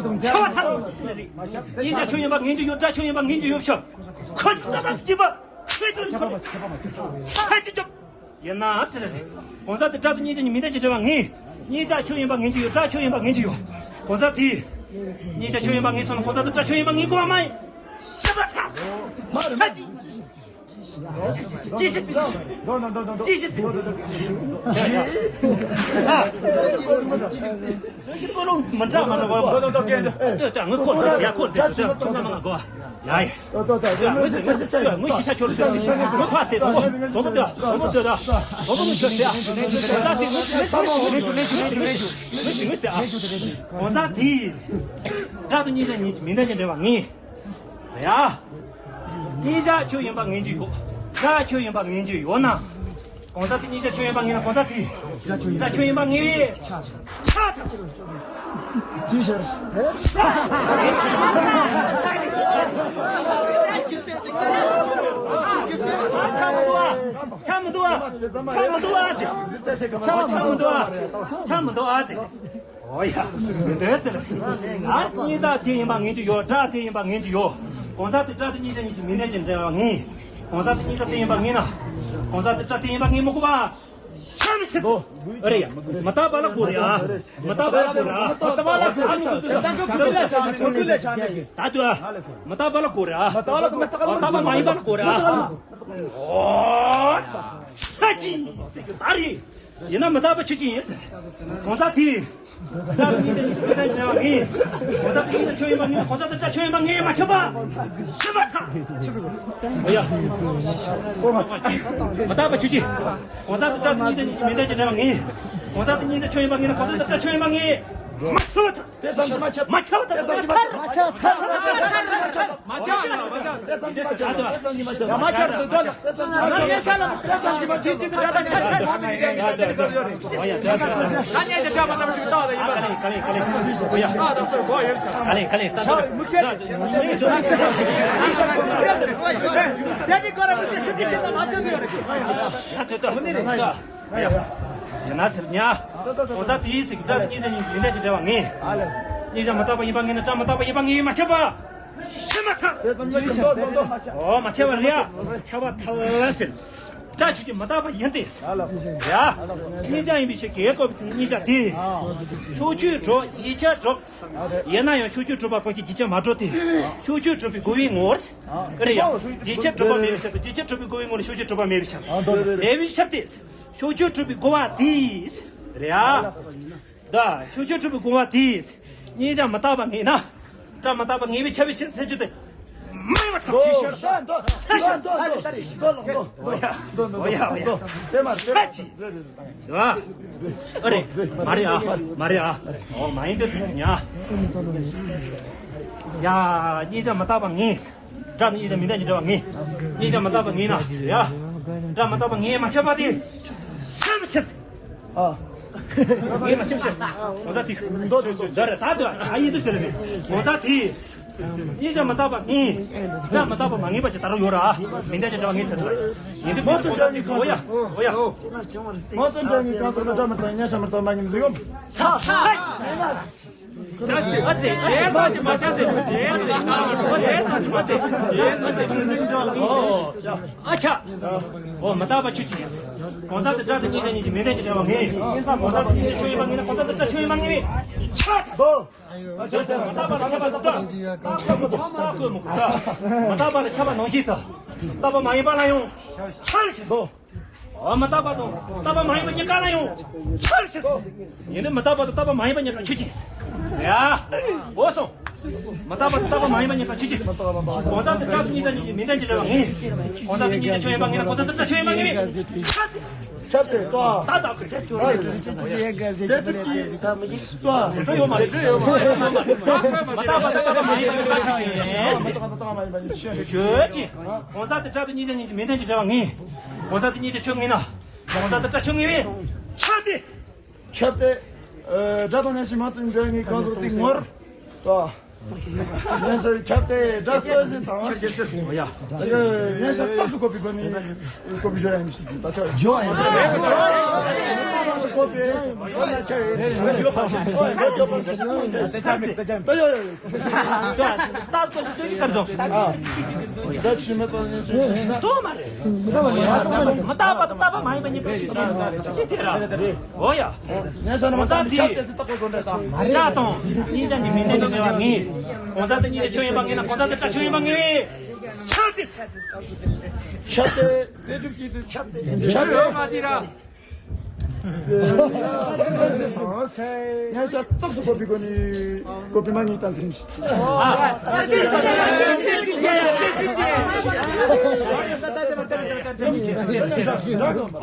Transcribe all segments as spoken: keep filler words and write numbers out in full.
ཆེ་བ་ཐག་ཆོད་ཟེར་ནི་རེད། གཉིས་ཆ་ཆོས་ཡིན་པ་ངེས་ཀྱི་ཡོད། དགྲ་ཆོས་ཡིན་པ་ངེས་ཀྱི་ཡོད་ཤག་ཁོ་ཚོ་རྩ་བ་གཅིག་པ་ཁོས་དོན་ཁོ་རེད། ས་ཅི་ཅོབ་ཡིན་ན་ཟེར་རེད། གང་ཟག་དེ་དགྲ་དང་གཉིས་ཆ་གཉིས་མི་ལྡན་གྱི་འབྲེལ་བ་ངེས། གཉིས་ཆ་ཆོས་ཡིན་པ་ངེས་ཀྱི་ཡོད། དགྲ་ཆོས་ཡིན་པ་ངེས་ཀྱི་ཡོད། གང་ཟག་དེ་གཉིས་ཆ་ཆོས་ཡིན་པ་ངེས་སོང་ན་གང་ཟག་དེ་དགྲ་ཆོས་ཡིན་པ་ངེས་དགོས་པ་མ་ཡིན། ཤ་བ་ཐག་ས་ཅི། ཅི་ཞིག་ཅི་ཞིག་ཅི་ཞིག་ཅི་ཞིག་ཨ། ཁོ་ལོ་མི་འདྲ་མ་འདྲ་བ། ལྟོས་ལྟོས་ངོ་ཁོ་ལ་ཡ་ཁོ་ལ་ལྟོས་ལྟོས་ཁྱིམ་ལ་མ་ང་གོ་ཡ་ཡ། ལྟོས་ལྟོས་ལྟོས་ངོ་ཤི་ཤ་ཁྱོར་ལྟོས་ངོ་ཁ་ཟེར་ལྟོས་ལྟོས་ལྟོས་ལྟོས་ངོ་ཁྱོར་ཟེར་ཡ། ངོ་ཤི་ཤ་ཁྱོར་ཟེར་ཡ། ངོ་ཤི་ངོ་ཤི་ངོ་ཤི་ངོ་ཤི་ངོ་ཤི་ངོ་ཤི་ངོ་ཤི་ངོ་ཤི་ངོ་ཤི་ཨ། གང་ཟག་དེ་དགྲ་དང་གཉིས་ཆ་གཉིས་མི་ལྡན་གྱི་འབྲེལ་བ་ངེས། ཡ། གཉིས་ཆ་ཆོས་ཡིན་པ་ངེས་ཀྱི་ཡོད། དགྲ་ཆོས་ཡིན་པ་ངེས་ཀྱི་ཡོད་ན། གང་ཟག་དེ་གཉིས་ཆ་ཆོས་ཡིན་པ་ངེས་ན་གང་ཟག་དེ། དགྲ་ཆོས་ཡིན་པ་ངེས་པས། ཆ་ཐག་ཅི་ཤར། ཆ་མི་འདུག་ཨ། ཆ་མི་འདུག་ཨ། ཆ་མི་འདུག་ཨ། ཆ་མི་འདུག་ཨ། ཆ་མི་འདུག་ཨ། ཨོ་ཡ། འདོད་ཟེར། ཨ་གཉིས་ཆ་དེ་ཡིན་པ་ངེས་ཀྱི་ཡོད། དགྲ་དེ་ཡིན་པ་ངེས་ཀྱི་ཡོད། གང་ཟག་དེ་དགྲ་དེ་གཉིས་ཆ་གཉིས་ཀྱི་མི་ལྡན་གྱི་འབྲེལ་བ་ངེས། གང་ཟག་དེ་གཉིས་ཆ་དེ་ཡིན་པ་ངེས་ན། གང་ཟག་དེ་དགྲ་དེ་ཡིན་པ་ངེས་མི་དགོས་པ། ཤ་མི་ཤི་ཟེར། ཨ་རེ་ཡ། མི་རྟག་པ་ལ་གོ་རེ་ཨ། མི་རྟག་པ་ལ་གོ་རེ་ཨ། མི་རྟག་པ་ལ་གོ་རེ་ཨ། ད་དུ་ཨ། མི་རྟག་པ་ལ་གོ་རེ་ཨ། མི་རྟག་པ་ལ་གོ་རེ་ཨ། མི་རྟག་པ་མ་ཡིན་པ་ལ་གོ་རེ་ཨ། ཨོ། ས་ཅི། ཨ་རེ། ཡིན་ན་མི་རྟག་པ་ཆོས་ཅན་ཡིན་ཟེར། གང་ཟག་དེས། དགྲ་དང་གཉིས་ཆ་གཉིས་ཆ་མི་ལྡན་གྱི་འབྲེལ་བ་ངེས། གང་ཟག་དེ་གཉིས་ཆ་ཆོས་ཡིན་པ་ངེས་ན་གང་ཟག་དེ་དགྲ་ཆོས་ཡིན་པ་ངེས་མ་ཆགས་པ། ཤི་མ་ཐག་ཨོ་ཡ། མི་རྟག་པ་ཆོས་ཅན། གང་ཟག་དེ་དགྲ་དང་གཉིས་ཆ་གཉིས་ཆ་མི་ལྡན་གྱི་འབྲེལ་བ་ངེས། གང་ཟག་དེ་གཉིས་ཆ་ཆོས་ཡིན་པ་ངེས་ན་གང་ཟག་དེ་དགྲ་ཆོས་ཡིན་པ་ངེས་མ་ཆགས་པ་ཐག་དེ་ཙམ་གྱིས་མ་ཁྱབ། མ་ཁྱབ་ཐལ། མ་ཁྱབ་ཐལ། མ་ཁྱབ་ཐལ། མ་ཁྱབ་ཐལ། དེ་ཙམ་གྱིས་མ་ཁྱབ། དེ་ཙམ་གྱིས་མ་ཁྱབ། དེ་ཙམ་གྱིས་མ་ཁྱབ། དེ་ཙམ་གྱིས་མ་ཁྱབ། ཡིན་ན་ཟེར་ཉ། གང་ཟག་དེའི་ཟེར་དགྲ་གཉིས་ཆ་གཉིས་མི་ལྡན་གྱི་འབྲེལ་བ་ངེས། གཉིས་ཆ་མི་རྟག་པ་ཡིན་པ་ངེས་ན་དགྲ་མི་རྟག་པ་ཡིན་པ་ངེས་མ་ཁྱབ་པ། ཤི་མ་ཐག་ཨོ་མ་ཁྱབ་པ་རེད་ཨ། ཁྱབ་པ་ཐལ་ཟེར། དགྲ་ཆོས་ཅན་མི་རྟག་པ་ཡིན་ཏེ། ཡ། གཉིས་ཆ་ཡིན་པའི་ཕྱིར་གེགས་བཀོད་པའི་ཚེ་གཉིས་ཆ་དེ། ཕྱོགས་ཆོས་གྲུབ་རྗེས་ཁྱབ་གྲུབ། ཡིན་ན་ཡང་ཕྱོགས་ཆོས་གྲུབ་པ་གང་ཞིག་རྗེས་ཁྱབ་མ་གྲུབ་སྟེ། ཕྱོགས་ཆོས་གྲུབ་པའི་རྒོལ་བའི་ངོར། ཨེ་རེད་ཡ། རྗེས་ཁྱབ་གྲུབ་པ་མེད་པའི་ཕྱིར་དུ་རྗེས་ཁྱབ་གྲུབ་པའི་རྒོལ་བའི་ངོར་ཕྱོགས་ཆོས་གྲུབ་པ་མེད་པའི་ཕྱིར། མེད་པའི་ཕྱིར་ཏེ། ཕྱོགས་ཆོས་གྲུབ་པའི་རྒོལ་བ་དེས། རེད་ཡ། ད་ཕྱོགས་ཆོས་གྲུབ་པའི་རྒོལ་བ་དེས། གཉིས་ཆ་མི་རྟག་པ་ངེས་ན། དགྲ་མི་རྟག་པ་ངེས་པས་ཁྱབ་པའི་ཕྱིར་ཟེར་རྒྱུ་དེ། མ་ཡིན་པ་ཐག་ཆོད་ཤོད། ཨོ་ཡ་ཨོ་ཡ་ཨོ་ཡ། ས་ཅི། ཨ་རེ། མ་རེད་ཨ། མ་རེད་ཨ། ཨོ་མ་ཡིན་དུས་ཉ། ཡ། གཉིས་ཆ་མི་རྟག་པ་ངེས། དགྲ་དང་གཉིས་ཆ་མི་ལྡན་གྱི་འབྲེལ་བ་ངེས། གཉིས་ཆ་མི་རྟག་པ་ངེས་ན་ཟེར་ཡ། དགྲ་མི་རྟག་པ་ངེས་མ་ཁྱབ་པ་དེ། ཤི་མི་ཤི་ཟེར། ཨ། ངེས་མ་ཁྱབ་ཤི་ཟེར། ངོ་ཚ་དེ། འདོད་འདོད་འདོད། ད་ད་ཨ་ཡིན་དུས་ཟེར་རེད། ངོ་ཚ་དེ། གཉིས་ཆ་མི་རྟག་པ་ངེས། དགྲ་མི་རྟག་པ་མ་ངེས་པ་ཅིག་ད་རུང་ཡོད་ར། མི་ལྡན་གྱི་འབྲེལ་བ་ངེས་ཚར་ར། ཡིན་དུས་མོ་དེ་འདྲ་ངེས་གང་ཟག་ཨོ་ཡ་ཨོ་ཡ། མོ་དེ་འདྲ་ངེས་གང་ཟག་ལ་དགྲ་མི་རྟག་གཉིས་ཆ་མི་རྟག་མ་ངེས་ནི་ཡོད། ཚ་ཚ། ཨ་ཙི། ཨ་ཙི། ཨ་ཙི། ཨ་ཙི། ཨ་ཙི། ཨ་ཙི། ཨ་ཆ། ཨོ་མི་རྟག་པ་ཆོས་ཅན། གང་ཟག་དེ་དགྲ་དང་གཉིས་ཆ་གཉིས་ཀྱི་མི་ལྡན་གྱི་འབྲེལ་བ་ངེས། གང་ཟག་དེ་གཉིས་ཆ་ཆོས་ཡིན་པ་ངེས་ན་གང་ཟག་དེ་དགྲ་ཆོས་ཡིན་པ་ངེས་པས། ཆ། ཨོ། ཆ་ཟེར་མི་རྟག་པ་ལ་ཁྱབ་པ་དང་། མི་རྟག་པ་ལ་ཁྱབ་པ་ནང་བཞིན་དུ། རྟག་པ་མ་ཡིན་པ་ལ་ཡང་། ཆ་ཟེར། ཨོ། ཨ་མི་རྟག་པ་དང་རྟག་པ་མ་ཡིན་པ་གཉིས་ཀ་ལ་ཡང་ཆ་ཟེར། ཡིན་ནི་མི་རྟག་པ་དང་རྟག་པ་མ་ཡིན་པ་གཉིས་ཀ་ཆོས་ཅན། ཡ། འོ་སོང་། མི་རྟག་པ་དང་རྟག་པ་མ་ཡིན་པ་གཉིས་ཀ་ཆོས་ཅན། གང་ཟག་དེ་དགྲ་དང་གཉིས་ཀ་གཉིས་ཀྱི་མི་ལྡན་གྱི་འབྲེལ་བ་ངེས། གང་ཟག་དེ་གཉིས་ཀ་ཆོས་ཡིན་པ་ངེས་ན་གང་ཟག་དེ་དགྲ་ཆོས་ཡིན་པ་ངེས་པས། ཁྱབ་སྟེ་ལྟོ། ད་ད་ཁྱབ་སྟེ་ལྟོ། དེ་དུས་ཀྱི་ལྟོ། དེ་ཡོད་མ་རེད། དེ་ཡོད་མ་རེད། མི་རྟག་པ་དང་རྟག་པ་མ་ཡིན་པ་གཉིས་ཀ་ཆོས་ཅན། ཆོས་ཅན། གང་ཟག་དེ་དགྲ་དང་གཉིས་ཀ་གཉིས་ཀྱི་མི་ལྡན་གྱི་འབྲེལ་བ་ངེས། གང་ཟག་དེ་གཉིས་ཀ་ཆོས་ངེས་ན། གང་ཟག་དེ་དགྲ་ཆོས་ངེས་པས། ཁྱབ་སྟེ། ཁྱབ་སྟེ། ཨ། དགྲ་དང་གཉེན་ཞིག་མ་གཏོགས་འབྲེལ་ངེས་གང་ཟག་དེ་ངོར། ལྟོ། གཉེན་ཞིག་ཁྱབ་སྟེ་དགྲ་ཚོད་ཅིག་དང་། ཨོ་ཡ། གཉེན་ཞིག་རྟགས་སུ་བཀོད་པའི་སྒོ་ནས་བཀོད་པའི་སྦྱོར་ཡང་མི་ཤེས་ཀྱི་ད་ཆ་སྦྱོར་ཡང་མི་ཤེས། ད་ལྟ་སྐོར་སུ་ཚོད་ཀྱི་སྐར་བཟང་། ད་ཆུ་མེད་པ་ནས་སུ་ཞིག་ན། དོ་མ་རེད། མི་རྟག་པ་དང་རྟག་པ་མ་ཡིན་པ་གཉིས་ཀ་གཅིག་དེ་ར། འོ་ཡ། ངས་ས་ན་མ་ས་ནི་ཁྱབ་སྟེ་ཚེ་ལྟ་གོ་དགོན་འདྲ་དང་། སྐྲ་དང་སྙིང་རྗེ་གི་མི་གནས་ནི་ངེས་པ་ངེས། གོང་ས་དེ་སྙིང་རྗེ་ཆོས་ཡིན་པ་ངེས་ན། གོང་ས་དེ་སྐྲ་ཆོས་ཡིན་པ་ངེས། ཁྱབ་སྟེ། ཁྱབ་སྟེ་དེ་ཐུབ་ཀྱི་དུ་ཁྱབ་སྟེ་ཁྱབ་སྟེ་མ་དེ་ར། ངས་ཤ་སྟག་སུ་ཀོ་པི་ཀོ་ནི་ཀོ་པི་མ་ནི་ཏན་སིན། ཨོ་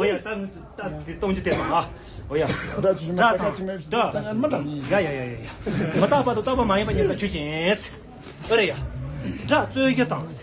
ཡ། ད་ད་དེ་གཏོང་རྒྱུ་དེ་དང་ཨ། ཨོ་ཡ། ད་ཅི་མ་ད་ཅི་མ་ད་མ་ད་ཡ་ཡ་ཡ་ཡ། མི་རྟག་པ་དང་རྟག་པ་མ་ཡིན་པ་གཉིས་ཀ་ཆོས་ཅན། ཨོ་རེད་ཡ། དགྲ་རྩོད་རྒྱུ་དང་།